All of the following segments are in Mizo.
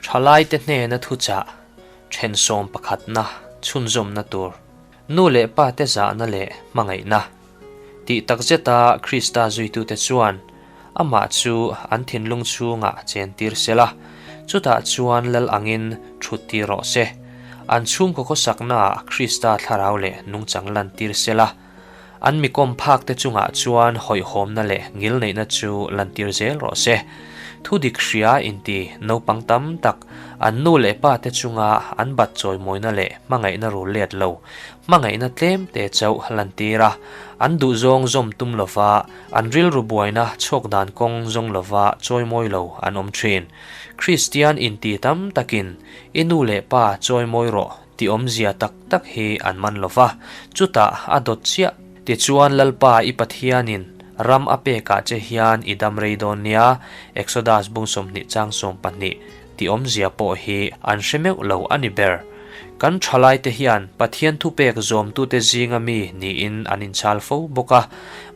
Thalaite hnena thuchah then sawm pakhatna chhunzawmna tur, nu leh pate zahna leh hmangaihna tih takzeta Krista zuitute chuan amah chu an thinlung chhungah chentir sela, chutah chuan lal angin thut tir rawh se. An chhungkaw khawsaknaah Krista thlarau leh nungchang lantir sela, An mi kawm phak te chungah chuan hawihhawmna leh ngilneihna chu lantir zel rawh se. Thu dik hria inti naupang tam tak an nu leh pa te chunga an bat chawimawina leh hmangaihna rul let lo, hmangaihna tlem te chauh lantir a, an duhzawng zawm tum lova an rilru buaina chhawk dan kawng zawng lova chawimawi lo an awm thin. Kristian inti tam takin i nu leh pa chawimawi rawh Ti awmzia tak tak hi an man lo va, chutah a dawt chiah. Tichuan Lalpa i Pathianin ram a pekah che hian i dam rei dawn nia, Exodus bung 20 chang 12, ti awmzia pawh hi an hre meuh lo a ni ber. Kan thalaite hian Pathian thupek zawmtute zinga mi niin an inchhal fo bawk a,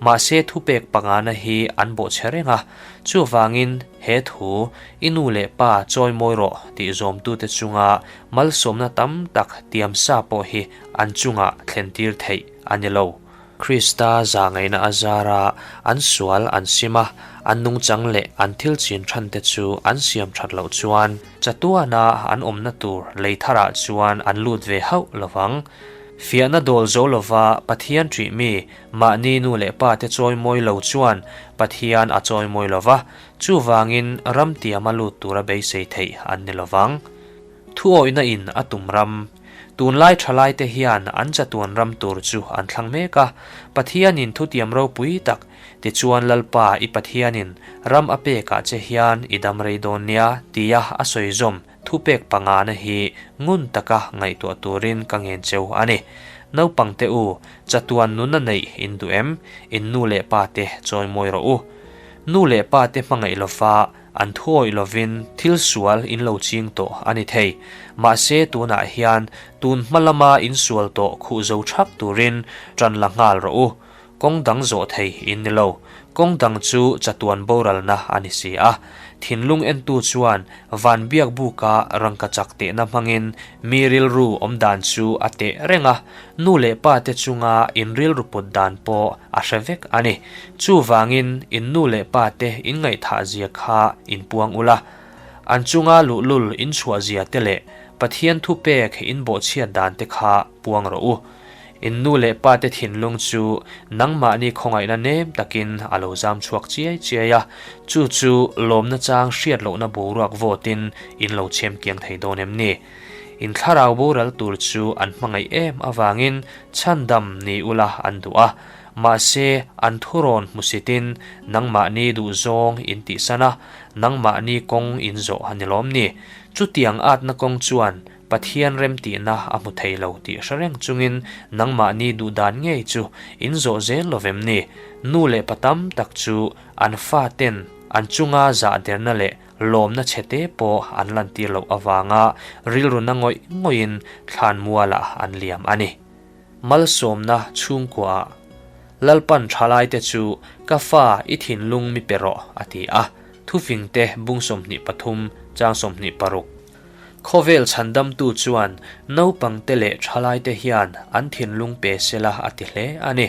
mahse thupek pangana hi an bawhchhe reng a, chuvangin he thu i nu leh pa chawimawi rawh tih zawmtute chunga Malsawmna tam tak tiamsa pawh hi an chungah thlentir theih a ni lo. Krista zahngaihna a zara an sual an sim a, an nungchang leh an thil chin than te chu an siam that loh chuan chatuana an awmna tur lei tharah chuan an lut ve hauh lo vang. Fiahna dawl zo lova Pathian ṭih mi mahni nu leh pa te chawimawi lo chuan Pathian a chawimawi lo va, chuvangin ram tiama lut tura beisei theih an ni lo vang. Thuawihna in a tum ram. Tunlai thalaite hian an chatuan ram tur chu an thlang mek a, Pathianin thutiam ropui tak tichuan Lalpa i Pathianin ram a pekah che hian i dam rei dawn nia tia a sawi zawm thupek pangana hi ngun taka ngaihtuah turin ka ngen cheu a ni. Naupangte u, chatuan nuna neih in duh em? In nu leh pate chawimawi rawh u. Nu leh pate hmangaih lova An thuawih lovin thil sual in lo ching tawh a ni thei. Mahse tunah hian tun hma lama in sual tawh khuh zo thap turin tan la nghal rawh u. Kawng dang zawh thei in ni lo. Kawng dang chu chatuan boralna a ni si a. Thinlung entu chuan van biak buka rangka chak tehna hmangin mi rilru awm dan chu a teh reng a. Nu leh pa te chunga in rilru put dan pawh a hre vek a ni. Chuvangin in nu leh pa te in ngaihthah zia kha in puang ula, an chunga luhlul in chhuah zia te leh Pathian thupek in bawhchhiat dan te kha puang rawh u. In nu leh pa te thinlung chu nangmahni khawngaihna nem takin a lo zam chhuak chiai chiai a, chu chu lawmna chang hriat lohna boruak vawtin in lo chhem kiang thei dawn em ni? In thlarau boral tur chu an hmangaih em avangin chhandam ni ula an duh a, mahse an thurawn hmusitin nangmahni duhzawng in tihsan a, nangmahni kawng in zawh a ni lawm ni. Chutiang atna kawng chuan Pathian remtihna a hmu thei lo tih hre reng chungin nangmahni duhdan ngei chu in zawh zel lo vem ni? Nu leh pa tam tak chu an faten an chunga zahderna leh Lawmna chhete pawh an lantir loh avanga rilru na ngawih ngawihin thlan mualah an liam a ni. Malsawmna chhungkuaah Lalpan thalaite chu ka fa i thinlung mi pe rawh a ti a, thufingte bung 23 chang 26. Khawvel chhandamtu chuan naupangte leh thalaite hian an thinlung pe sela a ti hle a ni.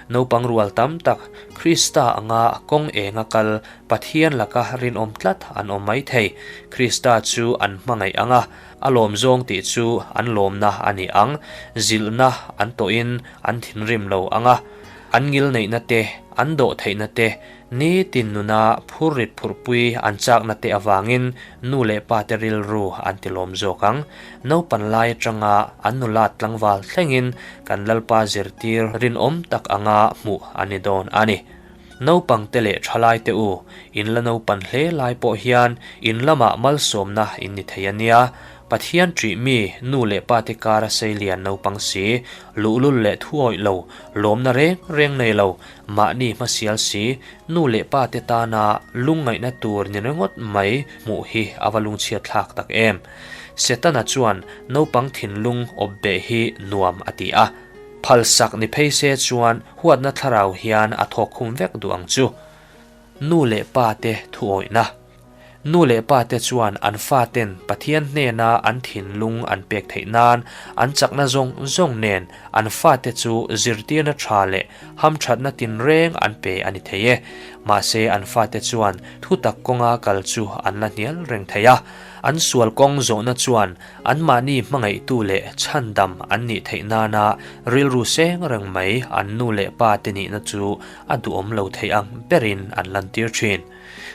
Naupang rual tam tak Krista anga kawng enga kal Pathian laka rinawm tlat an awm mai thei. Krista chu an hmangaih ang a, a lawm zawng tih chu an lawmna a ni ang. Zilhna an tawhin an thinrim lo ang a, an ngilneihna te, an dawhtheihna te, Nitin nuna phurrit phurhpui an chakna te avangin nu leh pa te rilru an ti lawm zawk ang. Naupan lai atanga an nulat tlangval thlengin kan Lalpa zirtir rinawm tak anga hmuh a ni dawn a ni. Naupang te leh thalai te u, in la naupan hle lai pawh hian in lamah malsawmna in ni thei a nia. Pathian ṭih mi, nu leh pa te kara seilian naupang si, luhlul leh thuawih lo, lawmna reng reng nei lo, Mahni hmasial si, nu leh pa te tana lungngaihna tur ni ringawt mai hmuh hi a va lungchhiat thlak tak em. Setana chuan naupang thinlung awp beh hi nuam a ti a. Phalsak ni phei se chuan huatna thlarau hian a thawk khum vek duh ang chu. Nu leh pa te thuawihna. Nu leh pa te chuan an faten Pathian hnena an thinlung an pek theih nan an chakna zawng zawng nen an fate chu zirtirna tha leh hamthatna tinreng an pe a ni thei e. Mahse an fate chuan thutak kawnga kal chu an la hnial reng thei a. An sual kawng zawhna chuan anmahni hmangaihtu leh chhandam an nih theih nana rilru seng reng mai an nu leh pa te nihna chu a duhawm lo thei ang berin an lantir thin.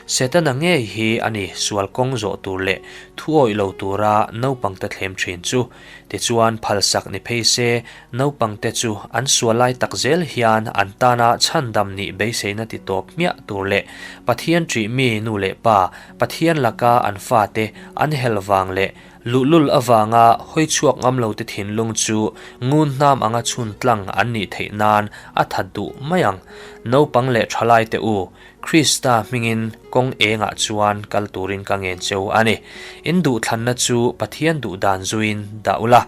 Setana ngei hi a ni sual kawng zawh tur leh thu awih lo tura naupangte thlem thin chu. Tichuan phalsak ni phei se naupangte chu an sual lai tak zel hian an tana chhandam nih beiseina ti tawp hmiah tur leh Pathian ṭih mi nu leh pa Pathian laka an fate an hel vang leh luhlul avanga hawi chhuak ngam lote thinlung chu ngun hnam anga chhun tlang an nih theih nan a that duh mai ang. Naupang leh thalaite u, Krista hmingin kawng engah chuan kal turin ka ngen cheu a ni. In duhthlanna chu Pathian duhdan zuiin dah ula,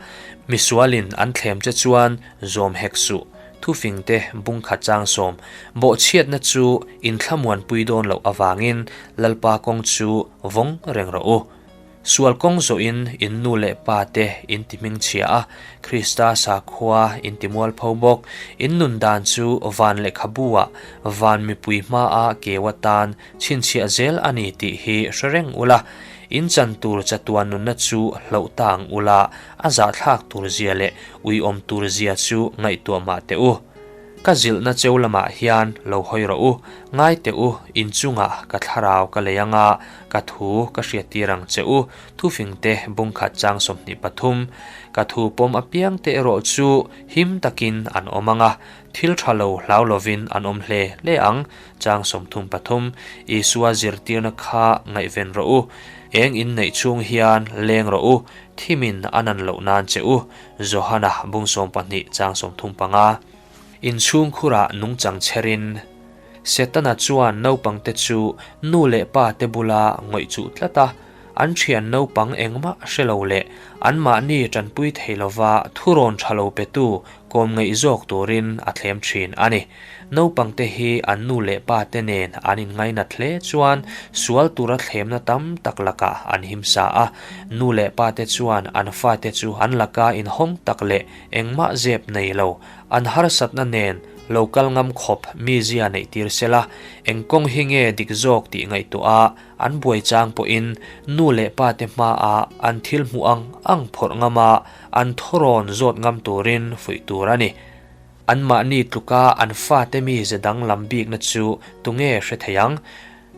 misualin an thlem che chuan zawm hek suh. Thufingte bungkhat changsawm bawhchhiatna chu in thlamuanpui dawn loh avangin Lalpa kawng chu vawng reng rawh u. Sual kawng zawhin in nu leh pa te in ti hmingchhia a, Krista sakhua in ti mualpho bawk. In nun dan chu van lehkhabu ah van mipui hmaa keu atan chhinchhiah zel a ni tih hi hre reng ula. In chan tur chatuan nunna chu hloh ta ang ula, a zahthlak tur zia leh uiawm tur zia chu ngaihtuah mah teh u. Ka zilhna cheu lamah hian lo hawi rawh u, ngai teh u, in chungah ka thlarau ka lei anga ka thu ka hriattir ang che u, thufingte bungkhat chang 23. Ka thu pawm apiang te erawh chu him takin an awm anga, thil tha lo hlau lovin an awm hle hle ang, chang 33. Isua zirtirna kha ngaihven rawh u, eng in neih chhung hian leng rawh u, thimin a nan loh nan che u, Johana bung 12 chang 35. Inchhungkhurah nungchang chherin Setana chuan naupangte chu nu leh pa te bula ngawih chuh tlat a, an thian naupang engmah hre lo leh anmahni tanpui thei lova thurawn tha lo petu kawm ngeih zawk turin a thlem thin a ni. Naupangte hi an nu leh pa te nen an inngainat hle chuan sual tura thlemna tam tak lakah an himsa a, nu leh pa te chuan an fate chu an laka inhawng tak leh engmah zep nei lo an harsatna nen lo kal ngam khawp mizia neih tir sela, eng kawng hi nge dik zawk tih ngaihtuah a an buai chang pawhin nu leh pa te hmaah an thil hmuh ang ang phawrh ngam a, an thawrawn zawt ngam turin fuih tur a ni. Anmahni tluka an fate mize danglam bikna chu tunge hre thei ang?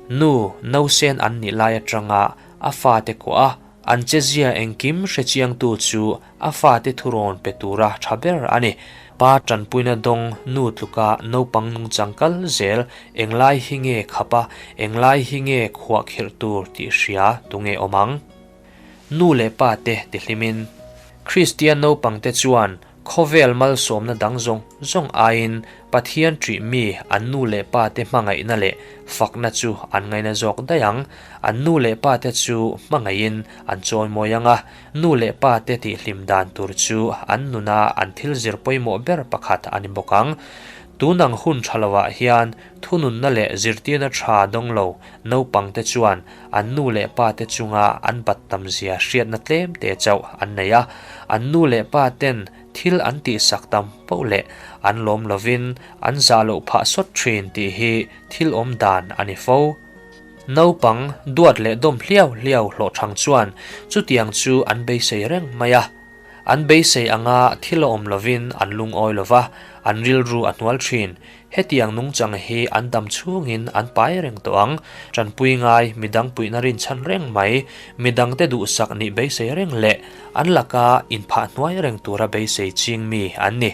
Nu, nausen an nih lai atanga a fate kuah a, an chezia engkim hre chiangtu chu a fate thurawn pe tura tha ber a ni. Pa tanpuina dawng nu tluka naupang nungchang kal zel englai hi nge khap a, englai hi nge khuah khirh tur tih hria tunge awm ang? Nu leh pa te tihlimin Kristian naupangte chuan Khawvel malsawmna dang zawng zawng aiin Pathian ṭih mi an nu leh pate hmangaihna leh fakna chu an ngaina zawk daih ang. An nu leh pate chu hmangaihin an chawimawi ang a, nu leh pate tihhlim dan tur chu an nuna an thil zir pawimawh ber pakhat a ni bawk ang. Tunang hun ṭha lovah hian thununna leh zirtirna ṭha dawng lo naupangte chuan an nu leh pate chunga an bat tamzia hriatna tlem te chauh an nei a, an nu leh paten thil an tihsak tam poh leh an lawm lovin an zah loh phah sawt thin tih hi thil awm dan a ni fo. Naupang duat leh dawm hliau hliau hlawhchhang chuan chutiang chu an beisei reng mai a. An beisei anga thil a awm lovin an lungawi lova, an rilru a hnual thin. Hetiang nungchang hi an dam chhungin an pai reng tawh ang. Tanpui ngai, midang puihna rinchhan reng mai, midangte duhsak nih beisei reng leh an laka inphah hnuai reng tura beisei ching mi an ni.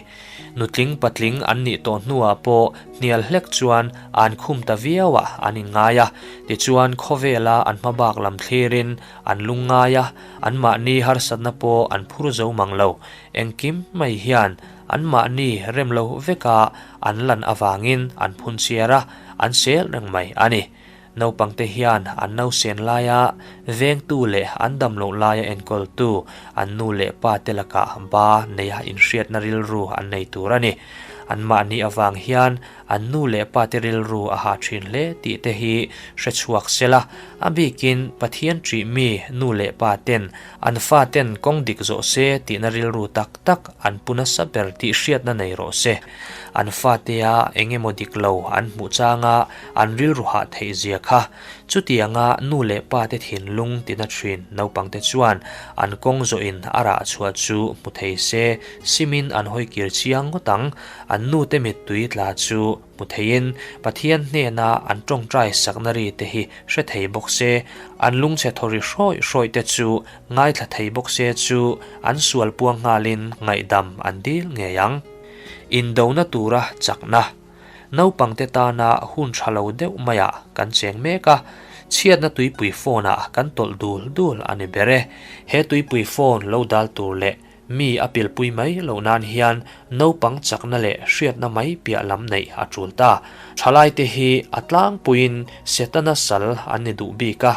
Nutling patling an nih tawh hnuah pawh hnial hlek chuan an khum ta viauah an inngai a, tichuan khawvela an hmabak lam thlirin an lungngai a, anmahni harsatna pawh an phur zo mang lo. Engkim mai hian anmahni rem lo veka an lan avangin an phun chhiar a, an sel reng mai a ni. Naupangte hian an nausen laia vengtu leh an dam loh laia enkawltu an nu leh pa te lakah ba neia inhriatna rilru an nei tur a ni. Anmahni avang hian an nu leh pate rilru a hah thin hle tih te hi hre chhuak sela, a bikin Pathian ṭih mi nu leh pa ten an faten kawng dik zawh se tihna rilru tak tak an pu nasa ber tih hriatna nei rawh se. An fatea eng emaw dik lo an hmuh changa an rilru hah theih zia kha chutianga nu leh pate thinlung tina thin naupangte chuan an kawng zawhin a rah chhuah chu hmu thei se simin an hawi kir chiang ngawt ang. An nute mittui tla chu hmu theiin Pathian hnena an tawngtai sakna ri te hi hre thei bawk se, an lungchhe thaw ri hrawih hrawih te chu ngaithla thei bawk se chu an sual puang nghalin ngaihdam an dil ngei ang. Indona tura chakna. Naupangte tana hun tha lo deuh maiah kan cheng mek a, chhiatna tuipui phone ah kan tawlh dul dul a ni ber e. He tuipui phone lo dal tur leh Mi a pilpui mai loh nan hian naupang chakna leh hriatna mai piah lam neih a tul ta. Thalaite hi a tlangpuiin Setana sal an ni duh bik a.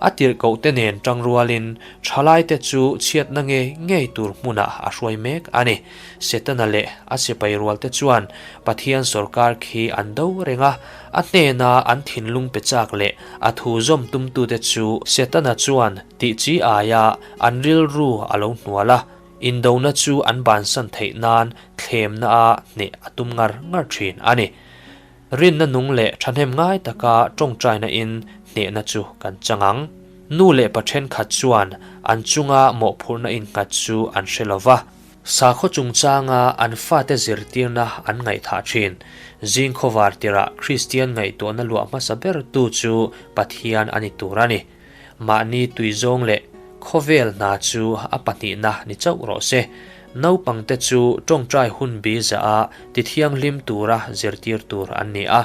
A tirhkohte nen tangrualin thalaite chu chhiatna ngei ngei tur hmunah a hruai mek a ni. Setana leh a sipai rualte chuan Pathian sawrkar khi an do reng a, a hnena an thinlung pe chak leh a thu zawm tumtute chu Setana chuan Tih chi aia an rilru a lo hnual a, indona chu an bansan theih nan thlemna a hneh a tum ngar ngar thin a ni. Rinna nung leh thahnem ngai taka tawngtaina in hnehna chu kan chang ang. Nu leh pa thenkhat chuan an chunga mawhphurhna innghat chu an hre lo va. Sakhaw chungchanga an fate zirtirna an ngaihthah thin. Zing khawvar tirah Kristian ngaihtuahna luah hmasa bertu chu Pathian a ni tur a ni. Mahni tui zawng leh khawvel hna chu a pahnihna ni chauh rawh se. Naupangte chu tawngtai hun bi zah a tithianghlim tura zirtir tur an ni a.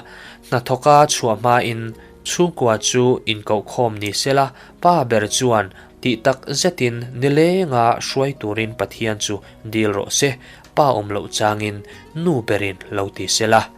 Hnathawka chhuah hmain chhungkua chu inkohkhawm ni sela, pa ber chuan tih tak zetin nilenga hruai turin Pathian chu dil rawh se, pa awm loh changin nu berin lo ti sela.